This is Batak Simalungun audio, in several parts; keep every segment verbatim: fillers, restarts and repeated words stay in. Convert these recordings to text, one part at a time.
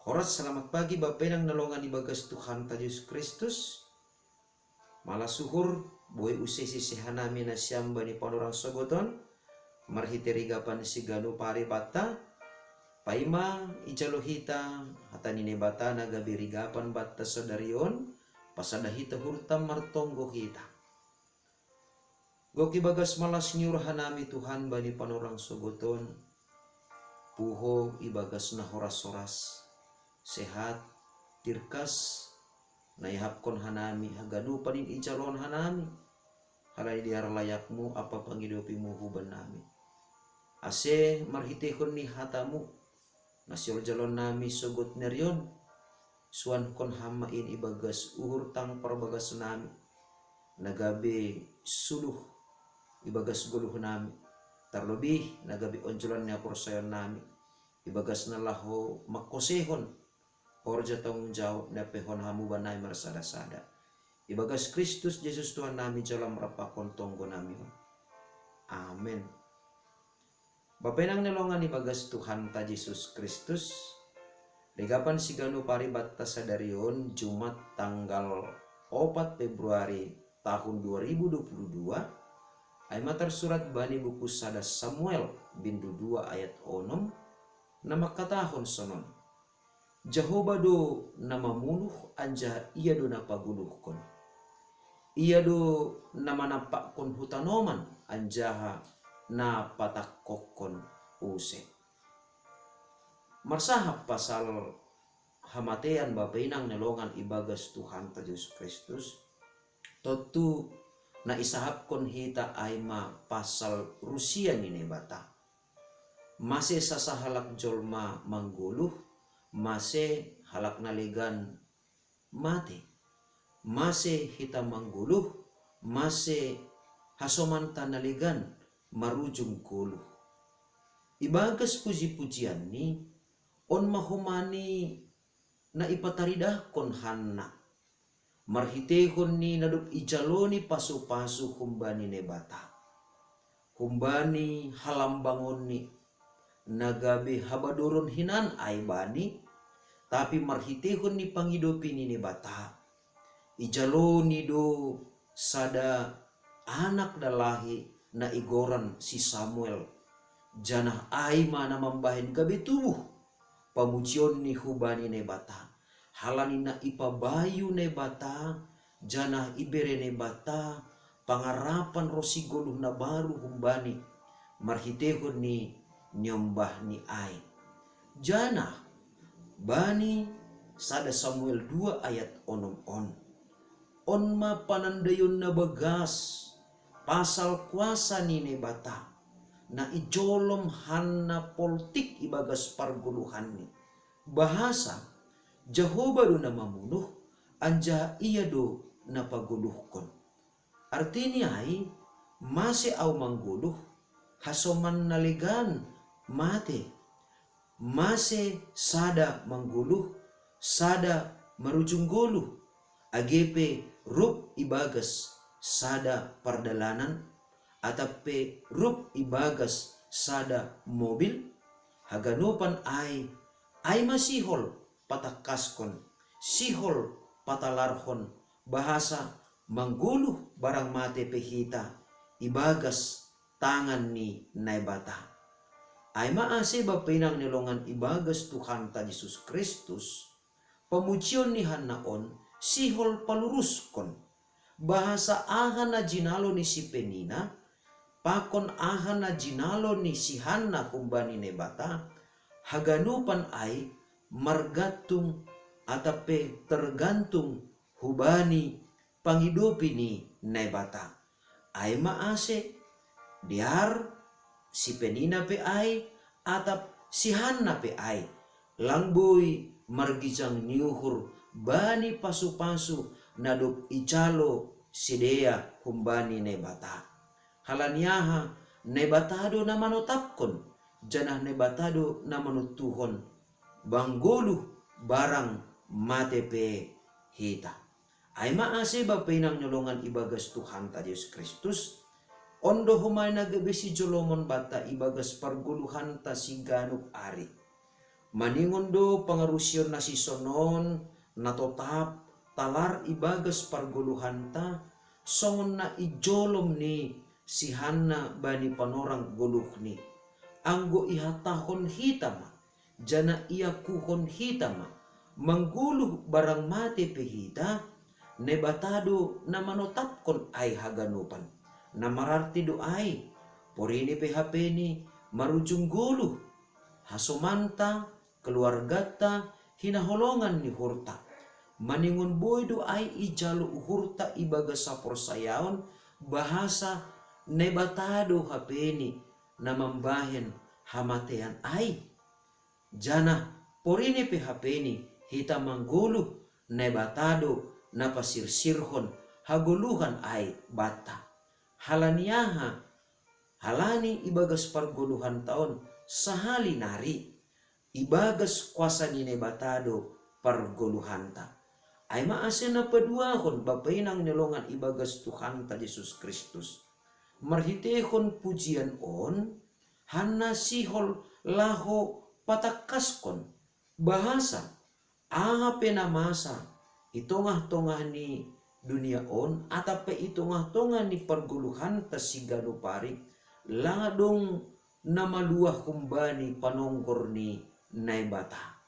Horas, selamat pagi Bapa inang na longan ibagas Tuhanta Jesus Kristus. Malas uhur, boi use sese hanami nasiam bani panorang sogot on, marhite rigapan siganup ari banta, paima ijalo hita hata ni Naibata na gabe rigapan banta sadari on, pasada hita uhurta martonggo hita. Gok ibagas malas ni uhur hanami Tuhan bani panorang sogot on, puho ibagas na horas-horas, sehat, tirkas, na ihapkon hanami haganupan in ijaloon hanami, halani dear layakmu ampa pangidopimu hubannami. Ase marhitehon ni hatamu, na sioljalon nami sogot nerion, suankon hama in ibagas uhur tang parbagas nami, na gabe suluh ibagas goluh nami, tarlobih na gabe onjolan ni haporsayaon nami, ibagas na laho mangkosehon horja tanggung jawab na pehon hamu bannami marsada-sada. Ibagas Kristus Jesus Tuhan nami jala marampakon tonggo nami on. Amen. Bapa inang na longan ibagas Tuhanta Jesus Kristus, rigapan siganup ari banta sadari on Jumat tanggal opat Februari tahun dua ribu dua puluh dua, ai ma tarsurat bani buku sada Samuel bindu dua ayat onom, na mangkatahon sonon: Jahowa do na mamunuh anjaha Ia do na pagoluhkon. Ia do na manampakkon hutanoman anjaha na patangkokkon use. Marsahap pasal hamatean bapa inang na longan ibagas Tuhanta Jesus Kristus, tontu na isahapkon hita ai ma pasal rusia ni Naibata. Mase sasahalak jolma manggoluh, mase halak na legan mate, mase hita manggoluh, mase hasomanta na legan marujung goluh. Ibagas puji-pujianni, on ma homa ni na ipataridahkon Hanna, marhitehon ni na dob ijaloni pasu-pasu humbani Naibata, humbani halambangonni, na gabe habadoron hinan ai bani, tapi marhitehon ni pangidopi ni Naibata, ijaloni do sada anak dalahi na igoran si Samuel, janah ai ma na mambahen gabe tubuh pamujionni hubani Naibata, halani na ipabayu Naibata, janah ibere Naibata pangarapan ronsi goluh na baru humbani, marhitehon ni niombahni ai. Janah bani sada Samuel dua ayat onom on, on ma panandaion na bagas pasal kuasa ni Naibata, na ijolom Hanna poltik ibagas pargoluhanni. Bahasa, Jahowa do na mamunuh, anjaha Ia do na pagoluhkon. Artini ai, mase ahu manggoluh, hasoman na legan mate, mase sada manggoluh, sada marujung goluh, age pe rup ibagas sada pardalanan, atap pe rup ibagas sada mobil, haganupan ai, ai ma sihol patangkaskon, sihol patalarhon, bahasa manggoluh barang mate pe hita ibagas tangan ni Naibata. Ai ma ase bapa inang na longan ibagas Tuhanta Jesus Kristus, pamujion ni Hanna on sihol paluruskon. Bahasa aha na jinalo ni si Penina, pakon aha na jinalo ni si Hanna humbani Naibata, haganupan ai margantung atap pe tergantung hubani pangidopi ni Naibata. Ai ma ase, dear si Penina pe ai, atap si Hanna pe ai, lang boi margijang ni uhur bani pasu-pasu na dob ijalo sidea humbani Naibata. Halani aha, Naibata do na manotapkon, janah Naibata do na manontuhon, manggoluh barang mate pe hita. Ai ma ase bapa inang na longan ibagas Tuhanta Jesus Kristus, on do homa na gabe sijolomon banta ibagas pargoluhanta siganup ari. Maningon do pangarusion na sisonon na totap talar ibagas pargoluhanta, songon na ijolom ni si Hanna bani panorang goluhni. Anggo ihatahon hita ma, jana iakuhon hita ma, manggoluh barang mate pe hita, Naibata do na manotapkon ai haganupan. Na mararti do ai, porini pe hapeni marujung goluh, hasomanta, keluargata, hinaholongan ni uhurta. Maningon boi do ai ijalo uhurta ibagas haporsayaon, bahasa Naibata do hapeni na mambahen hamatean ai. Jana porini pe hapeni hita manggoluh, Naibata do na pasirsirhon hagoluhan ai banta. Halani aha? Halani ibagas pargoluhanta on sahali nari ibagas kuasa ni Naibata do pargoluhanta. Ai ma ase na paduahon bapa inang ni longan ibagas Tuhanta Jesus Kristus. Marhitehon pujian on, Hanna sihol laho patangkaskon, bahasa aha pe na masa i tongah-tongah ni dunia on, atap pe i tongah-tongah ni pargoluhanta siganup ari, lang adong na maluah humbani panonggor ni Naibata.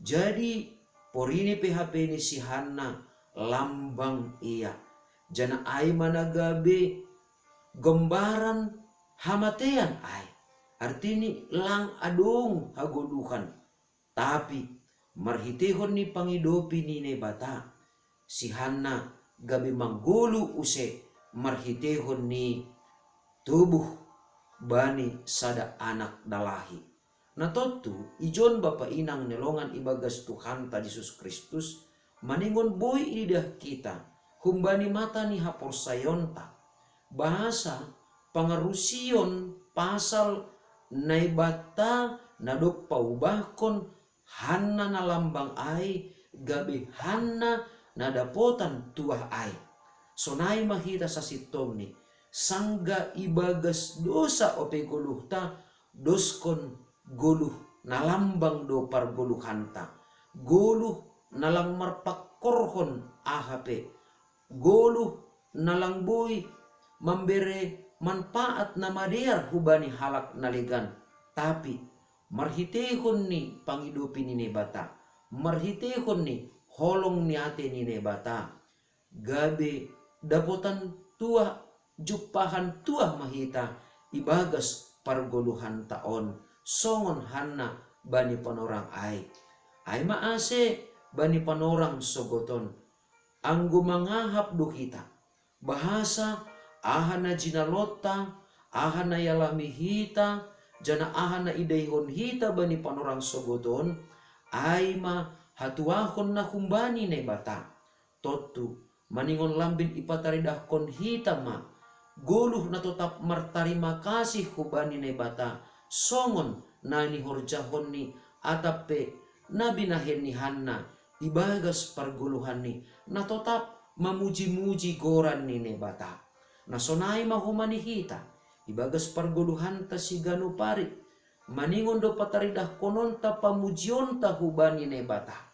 Jadi porini pe hapeni si Hanna lambang ia, jana ai ma na gabe gambaran hamatean ai. Artini lang adong hagoluhan, tapi marhitehon ni pangidopi ni Naibata, si Hanna gabe manggoluh use marhitehon ni tubuh bani sada anak dalahi. Na tontu ijon bapa inang ni longan ibagas Tuhanta Jesus Kristus, maningon boi ididah hita humbani mata ni haporsayaonta, bahasa pangarusion pasal Naibata na dob paubahkon Hanna na lambang ai gabe Hanna na dapotan tuah ai. Sonai ma hita sasintongni, sangga ibagas dosa ope goluhta, doskon goluh na lambang do pargoluhanta, goluh na lang marpangkorhon aha pe, goluh na lang boi mambere manpaat na madear hubani halak na legan, tapi marhitehon ni pangidopi ni Naibata, marhitehon ni holong ni ate ni Naibata, gabe dapotan tuah, jumpahan tuah ma hita ibagas pargoluhanta on, songon Hanna bani panorang ai. Ai ma ase bani panorang sogot on, anggo mangahap do hita, bahasa aha na jinalonta, aha na ialami hita, jana aha na idaihon hita bani panorang sogot on, ai ma hatuahon na humbani Naibata. Tontu, maningon lambin ipataridahkon hita ma goluh na totap martarima kasih hubani Naibata, songon na nihorjahonni atap pe na binahen ni Hanna ibagas pargoluhanni, na totap mamuji-muji goran ni Naibata. Na sonai ma homa ni hita ibagas pargoluhanta siganup ari, maningon do pataridahkononta pamujionta hubani Naibata.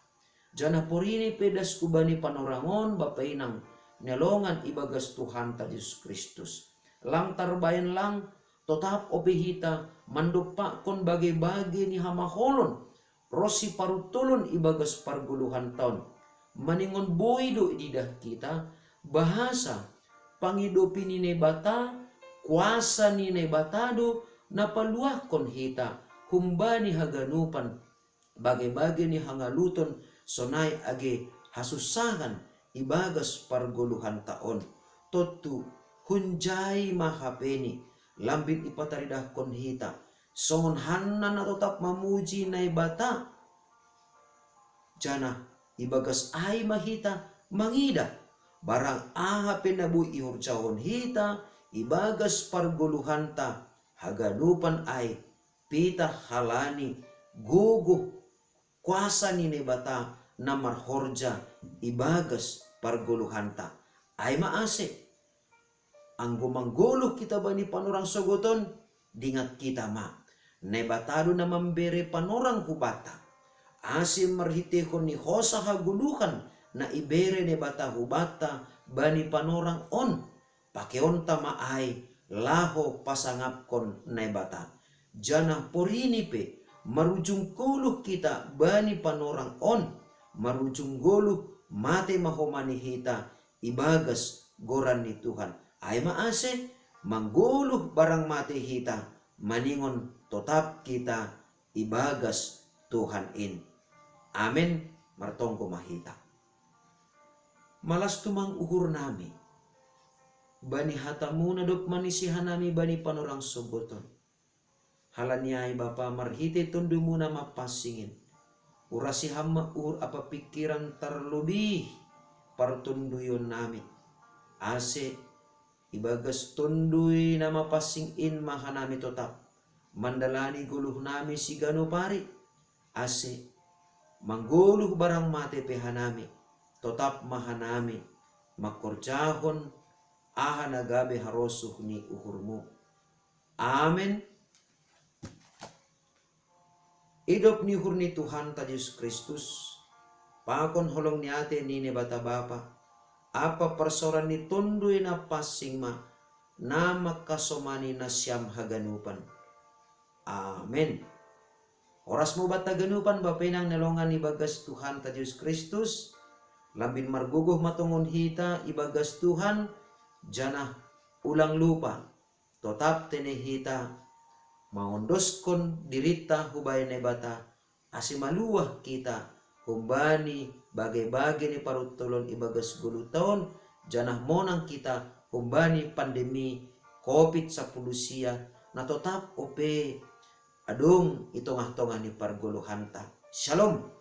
Jana porini pe das hubani panorang on bapa inang ni longan ibagas Tuhanta Jesus Kristus. Lang tarbaen lang, totap ope hita mandompakkon bage-bage ni hamaholon ronsi paruntolon ibagas pargoluhanta on. Maningon boi do ididah hita, bahasa pangidopi ni Naibata, kuasa ni Naibata do na paluahkon hita humbani haganupan bage-bage ni hangaluton, sonai age hasunsahan ibagas pargoluhanta on. Tontu, hunjai ma hapeni lambin ipataridahkon hita songon Hanna na totap mamuji Naibata. Jana ibagas ai ma hita mangidah barang aha pe na boi ihorjahon hita ibagas pargoluhanta haganupan ai, pitah halani gogo kuasa ni Naibata na marhorja ibagas pargoluhanta. Ai ma ase, anggo manggoluh hita bani panorang sogot on, dingat hita ma, Naibata do na mambere panorang hubanta. Ase marhitehon ni hosa hagoluhan na ibere Naibata hubanta bani panorang on, pakeonta ma ai laho pasangapkon Naibata. Janah porini pe marujung goluh hita bani panorang on, marujung goluh mate ma homa ni hita ibagas goran ni Tuhan. Ai ma ase, manggoluh barang mate hita, maningon totap hita ibagas Tuhan in. Amen. Martonggo ma hita. Malas tumang uhur nami bani hatamu na dob manisi hanami bani panorang sogoton. Halani ai Bapa, marhitei Tondumuna mapansing in, urasi Ham ma uhur ampa pingkiran tarlobih partonduyon nami, ase ibagas Tonduy na mapansing in ma hanami totap mandalani goluh nami siganup ari, ase manggoluh barang mate pe hanami, totap ma hanami mangkorjahon aha na gabe harosuh ni uhurmu. Amen. Idop ni uhur ni Tuhanta Jesus Kristus, pakon holong ni atei ni Naibata Bapa, ampa parsaoran ni Tonduy na pansing ma, na mangkasomani nasiam haganupan. Amen. Horas ma banta haganupan bapa inang na longan ibagas Tuhanta Jesus Kristus, lambin margogoh ma tongon hita ibagas Tuhan, janah ulang lupa, totap tene hita maondoskon dirinta hubahen Naibata, ase maluah hita humbani bage-bage ni parutulon ibagas goluh taon, janah monang hita humbani pandemi covid sapuluh sia na totap ope adong i tongah-tongah ni pargoluhanta. Shalom.